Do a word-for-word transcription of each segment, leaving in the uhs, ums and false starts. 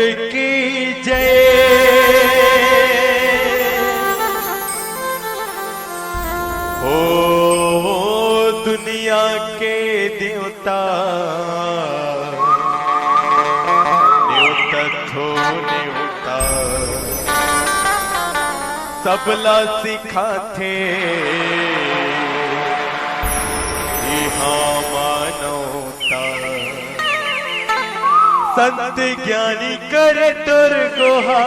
की जय। ओ दुनिया के देवता, नेवता थो नेवता, सबला सिखाथे इहाँ मानवता। संत ज्ञानी करे तोर गोहार,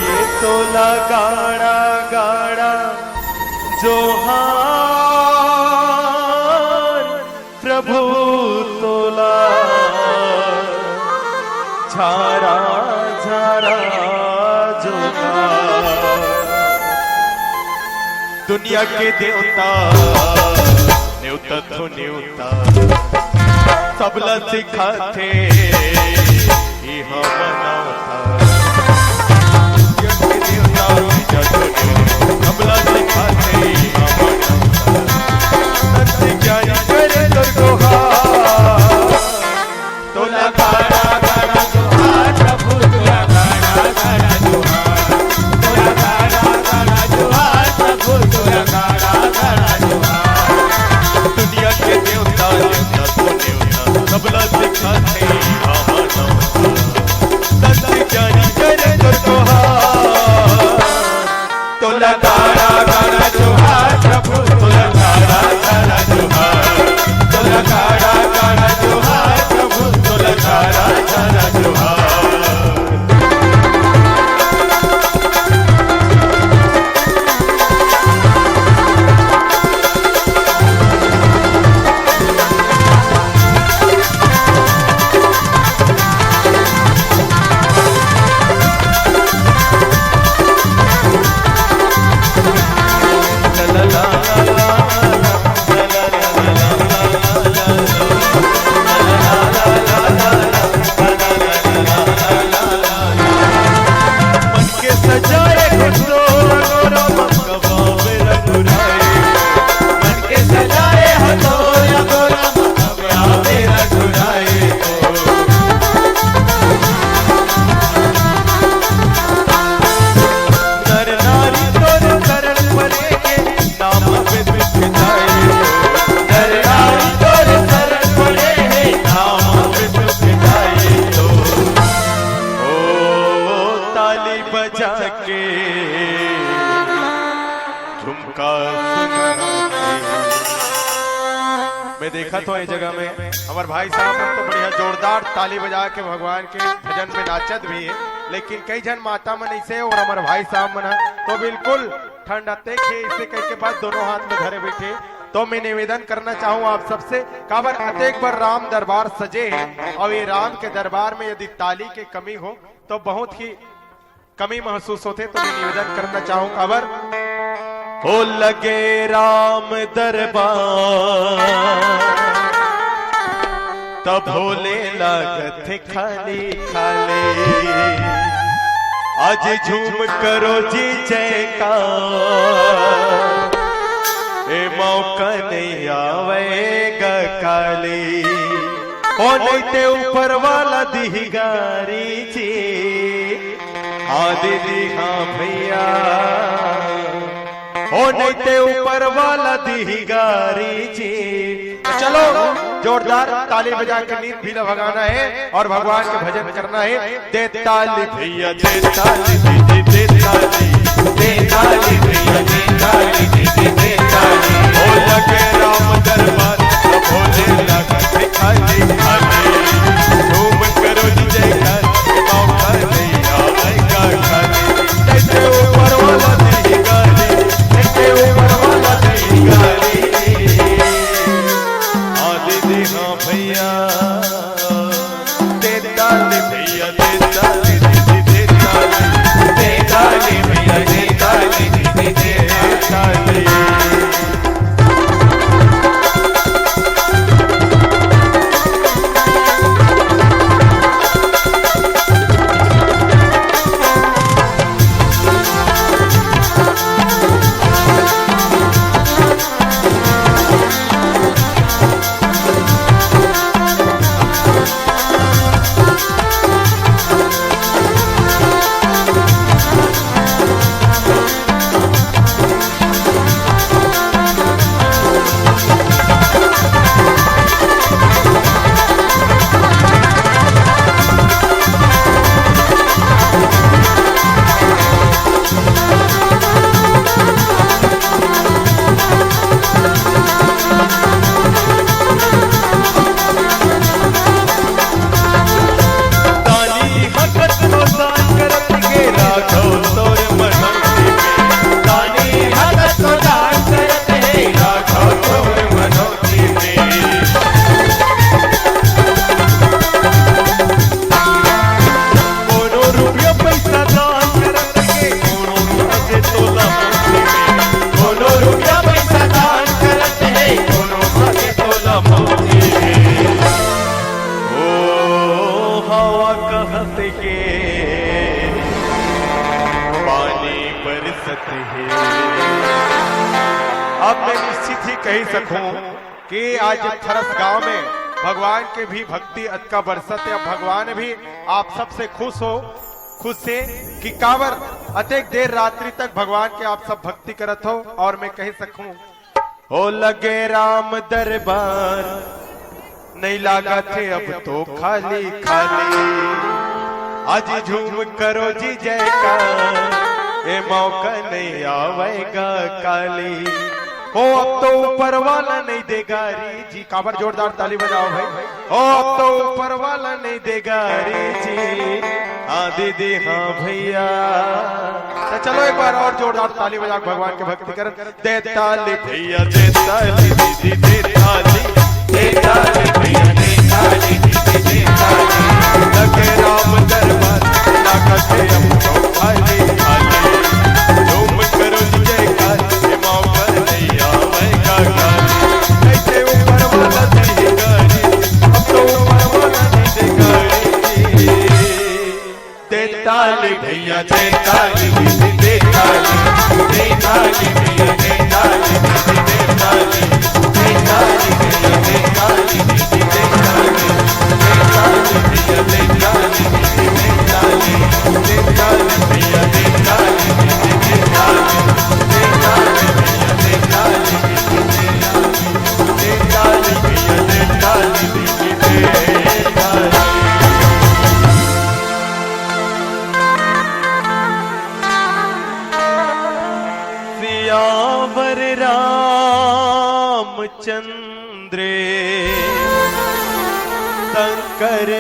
ये तोला गाड़ा गाड़ा जोहार। प्रभु तोला झारा झारा जोहार। दुनिया के देवता, नेवता थो नेवता, सबला सिखाथे इहाँ मानवता। दुनिया के देवता, नेवता थो नेवता, सबला सिखाथे इहाँ मानवता। संत ज्ञानी करे तोर गोहार, तोला गाड़ा गाड़ा जोहार प्रभु, तोला गाड़ा गाड़ा जोहार, तोला गाड़ा गाड़ा जोहार प्रभु, तोला गाड़ा गाड़ा जोहार। दुनिया के देवता, देवता थो नेवता, सबला सिखाथे इहाँ मानवता। संत ज्ञानी करे तोर गोहार, तोला गाड़ा गाड़ा जोहार प्रभु, तोला गाड़ा गाड़ा जोहार, तोला गाड़ा गाड़ा जोहार प्रभु, तोला गाड़ा गाड़ा जोहार। मन के सजाए हो तोर गोरा मन कबावे रघुराई। मन के सजाए हो तोर गोरा मन कबावे रघुराई। नर नारी तोर शरण परे के नाम पे दुख जाए। नर नारी तोर शरण परे के नाम पे दुख जाए। ओ ताली बजा के झुमका सुना के। मैं देखा था ये जगह में हमारे भाई साहब मन तो बढ़िया जोरदार ताली बजा के भगवान के भजन में नाचत भी है, लेकिन कई झन माता मन ऐसे और हमारे भाई साहब मन ह तो बिल्कुल ठंड आते खे इसे कह के बाद दोनों हाथ में धरे बैठे। तो मैं निवेदन करना चाहूँ आप सबसे, काबर अतेक बर राम दरबार सजे है और ये राम के दरबार में यदि ताली के कमी हो तो बहुत ही कमी महसूस होथे, तो मैं निवेदन करना चाहूँ काबर। हो लगे राम दरबार, तब भोले लागत खाली खाली। आज झूम करो जी जयकार, ए मौका नहीं आवेगा खाली। ओ नहीं ते ऊपर वाला दिही गारी जी। हाँ दीदी, हाँ भैया, हो नहीं ते ऊपर वाला दिही गारी जी। तो चलो, जोरदार ताली बजा के नींद भी भगाना है और भगवान के भजन करना है। दे ताली भैया, दे ताली दीदी, दे ताली, दे ताली भैया, दे ताली दीदी, दे ताली। हो लगे राम दरबार, भोले लगे खाली खाली। झूम करो जी जयकार, मौका नहीं आवेगा खाली। जैसे ऊपर वाला दी गाली, जैसे ऊपर वाला दी गाली। हाँ दीदी, हाँ भैया, दे ताली भैया, दे ताली दीदी, दे ताली। दे ताली भैया, दे ताली दीदी, दे ताली। के पानी बरसत हे। अब मैं निश्चित ही कही सकूं कि आज थरस गांव में भगवान के भी भक्ति अतका बरसत हे। अब भगवान भी आप सबसे खुश हो, खुश हे कि काबर अतेक देर रात्रि तक भगवान के आप सब भक्ति करत हो। और मैं कही सकूं, हो लगे राम दरबार, नहीं लागत हे अब तो खाली खाली। आज झूम करो जी जयकार, ए मौका नहीं आवेगा काली। हो अब तो ऊपर वाला नहीं देगा रे जी, काबर जोरदार ताली बजाओ भाई। हो अब तो ऊपर वाला नहीं देगा रे जी। हाँ दीदी, हाँ भैया। तो चलो एक बार और जोरदार ताली बजा के भगवान के भक्ति करन। दे ताली भैया, दे ताली दीदी, दे ताली। दे ताली भैया, दे ताली दीदी, दे ताली। लगे राम दरबार, लागत हे अब तो खाली खाली। झूम करो जी जयकार, ये मौका नहीं आवेगा काली। कैसे ऊपर वाला देगा रे, अब तो ऊपर वाला नहीं देगा रे। दे ताली भैया, दे ताली दीदी, दे ताली। दे ताली भैया, दे ताली दीदी, दे ताली। दे ताली भैया, दे ताली दीदी, दे ताली। दे ताली भैया, दे ताली दीदी, दे ताली। दे ताली भैया, दे ताली दीदी, दे ताली। दे ताली भैया, दे ताली दीदी, दे ताली। दे ताली भैया, दे ताली दीदी, दे ताली। सियावर रामचंद्र शंकर